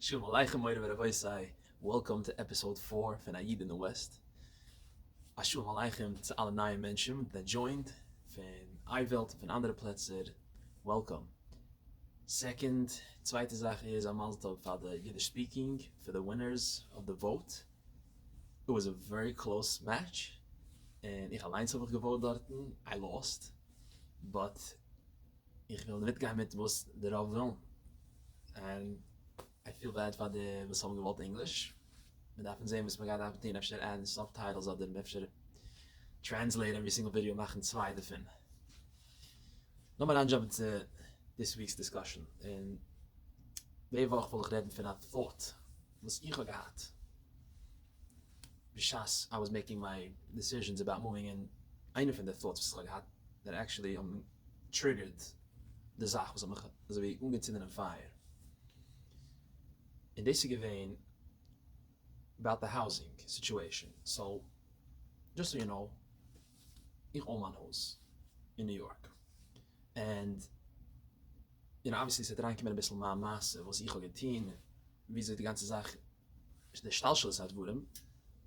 שלום עליכם מורי ורבותי, welcome to episode 4 פון א איד אין די West. א שלום עליכם צו אלע נייע מענטשן that joined פון אייוועלט און פון אנדערע פלעצער, welcome. Second, צווייטע זאך איז א מזל טוב פאר די Yiddish speaking, for the winners of the vote. It was a very close match, און איך אליינס האב איך גע vote דארטן, I lost, but איך וויל מיטגיין מיט וואס די רוב ווילן. And I feel bad פאר די וואס האבן געוואלט English. מיר דארפן זען וואס מ'גייט דארפן טון, אפשר add ן subtitles אדער אפשר translate every single video, מאכן צוויי דערפון. לאמיר אריינ jump ן צו this week's discussion. און די וואך וויל איך רעדן פון א thought וואס איך האב געהאט בשעת I was making my decisions about moving in. איינע פון די thoughts וואס איך האב געהאט that actually האבן triggered די זאך וואס האט מיך אזויווי אנגעצינדן אין פייער. און דאס איז געווען about the housing situation. So, just so you know, איך own מיין הויז אין ניו יארק. And obviously ס'וועט אריינקומען אביסל מיין מעשה, וואס איך האב געטון, וויאזוי די גאנצע זאך, די השתלשלות הדברים,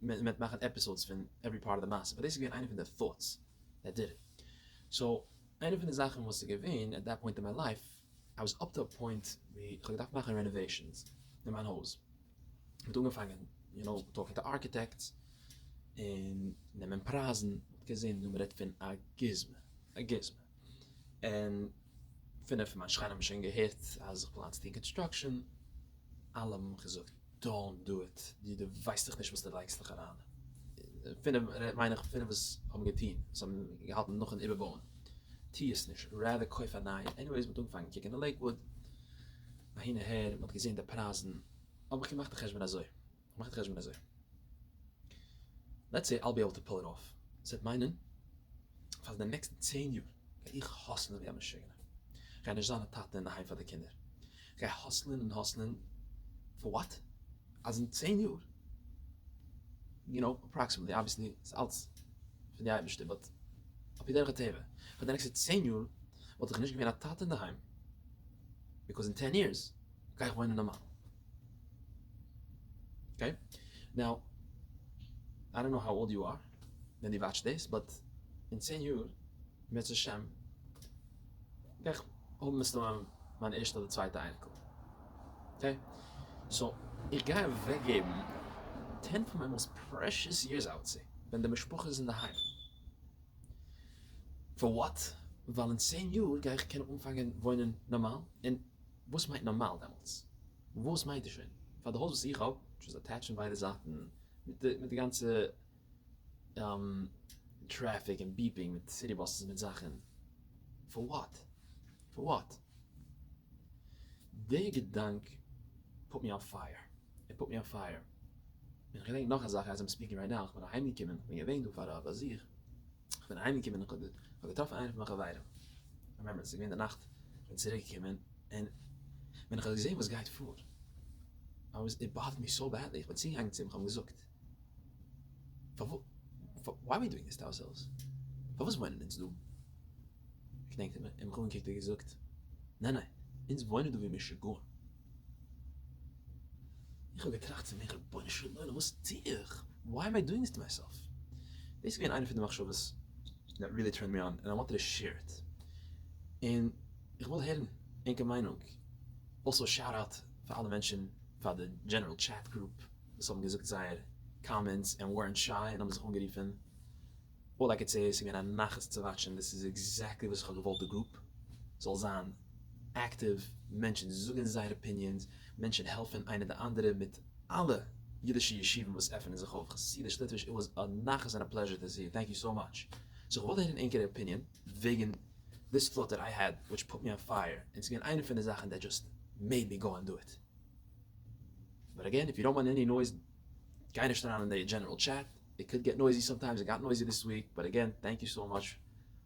מען וועט מאכן episodes פון every part of the מעשה, but דאס איז געווען איינע פון די thoughts that did it. So, איינע פון די זאכן וואס איז געווען at that point in my life, I was up to a point ווי איך האב געדארפט מאכן renovations אין מיין הויז. מ'האט אנגעפאנגען, talking to architects, און נעמען פרייזן, מ'האט געזען דא מ'רעדט פון א גוזמא, א גוזמא. און פינף פון מיין שכנים האבן שוין געהערט אז איך פלאן צו טון construction, אלע האבן מיך געזאגט, "Don't do it, דו ווייסט דאך נישט וואס דו לייגסט דיך אריין." פינף, מיין איך פינף וואס האבן געטון, וואס האבן געהאלטן נאכן איבערבויען. טו עס נישט, rather קויף א נייע. Anyways, מ'האט אנגעפאנגען קוקן אין לעיקוואוד, אהין אהער, מ'האט געזען די פרייזן, האב איך געמאכט א חשבון אזוי, געמאכט א חשבון אזוי. Let's say I'll be able to pull it off. ס'וועט מיינען, פאר די נעקסטע 10 יאר, גיי איך hustle ן ווי א משוגענער. גיי נישט זיין א טאטע אינדערהיים פאר די קינדער. גיי hustle ן און hustle ן, for what? אז אין 10 יאר, approximately, obviously, ס'איז אלץ פון די אייבערשטער, but על פי דרך הטבע, פאר די נעקסטע 10 יאר וואלט איך נישט געווען א טאטע אינדערהיים. Because in 10 years גיי איך וואוינען נארמאל. Okay? Now, I don't know how old you are when you watch this, but in 10 יאר, אם ירצה השם, גיי איך האבן מסתמא מיין ערשטע אדער צווייטע אייניקל. Okay? So, איך גיי אוועקגעבן 10 פון my most precious years, I would say, ווען די משפחה איז אינדערהיים. For what? ווייל אין 10 יאר גיי איך קענען אנפאנגען וואוינען נארמאל. און וואס מיינט נארמאל דעמאלטס? וואס מיינט עס שוין? פאר די הויז וואס איך האב, which was attached פון ביידע זייטן, מיט די גאנצע traffic און beeping, מיט city buses, מיט זאכן. For what? For what? דער געדאנק put me on fire. It put me on fire. און איך געדענק נאך א זאך, as I'm speaking right now, איך בין אהיימגעקומען, איך בין געווען דא פאר א באזוך, איך בין אהיימגעקומען, איך האב געטראפן איינער פון מיינע חברים. I remember, עס איז געווען די נאכט, איך בין צוריקגעקומען, און ווען איך האב געזען וואס גייט פאר, it bothered me so badly, איך בין צוגעגאנגען צו אים, איך האב אים געזאגט, "Why are we doing this to ourselves? פארוואס וואוינען אונז דא?" איך געדענק, ער האט מיך אנגעקוקט און געזאגט, "ניין, ניין, אונז וואוינען דא ווי משוגעים." איך האב געטראכט צו מיר, רבונו של עולם, וואס טו איך? Why am I doing this to myself? דאס איז געווען איינע פון די מחשבות that really turned me on, and I wanted to share it. און איך וויל הערן ענקער מיינונג. Also, shout out פאר אלע מענטשן, פאר די general chat group, וואס האבן געזאגט זייער comments and weren't shy און האבן זיך אנגערופן. All I could say is, ס'איז געווען א נחת צו watch ן. This is exactly וואס איך האב געוואלט די group זאל זיין. Active, מענטשן זאגן זייער opinions, מענטשן העלפן איינער די אנדערע מיט אלע אידישע ישיבים וואס עפענען זיך אויף, חסידיש, ליטוויש, it was a נחת and a pleasure to see. Thank you so much. So איך וויל הערן ענקער opinion וועגן this thought that I had, which put me on fire. און ס'איז געווען איינע פון די זאכן that just made me go and do it. But again, if you don't want any noise, גיי נישט אריין אין the general chat. It could get noisy sometimes. It got noisy this week. But again, thank you so much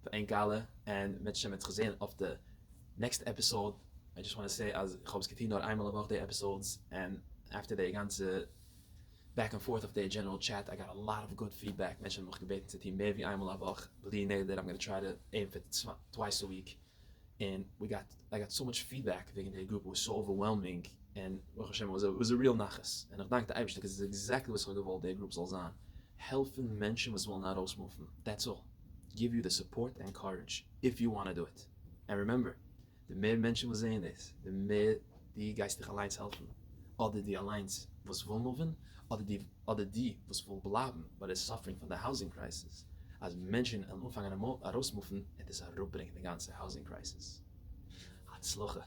פאר ענק אלע. And אם ירצה השם מ'וועט זיך זען אויף the next episode. I just want to say, אז איך האב עס געטון נאר איינמאל א וואך די episodes, and after די גאנצע back and forth of the general chat, I got a lot of good feedback. מענטשן האבן מיך געבעטן צו טון מער ווי איינמאל א וואך. בלי נדר, I'm going to try to aim for twice a week. And I got so much feedback וועגן די group. It was so overwhelming. און ברוך השם איט וואס א ריעל נחת, און איך דאנק די אייבערשטער קאז איטס עקזעקטלי וואס איך האב געוואלט די גרופ זאל זיין, העלפן מענטשן וואס ווילן ארויסמופן, דעטס אלל, גיוו יו די סופארט ענד קארעדזש איף יו וואנט טו דו איט, ענד רימעמבער, די מער מענטשן וואס זעען דאס, די מער דו גייסט דיך אליינס העלפן, אדער דו אליינס וואס וויל מופן, אדער די אדער דו וואס וויל בלייבן באט איז סאפערינג פון די האוזינג קרייסיס, אז מענטשן וועלן אנפאנגען ארויסמופן וועט עס אראפברענגען די גאנצע האוזינג קרייסיס. הצלחה!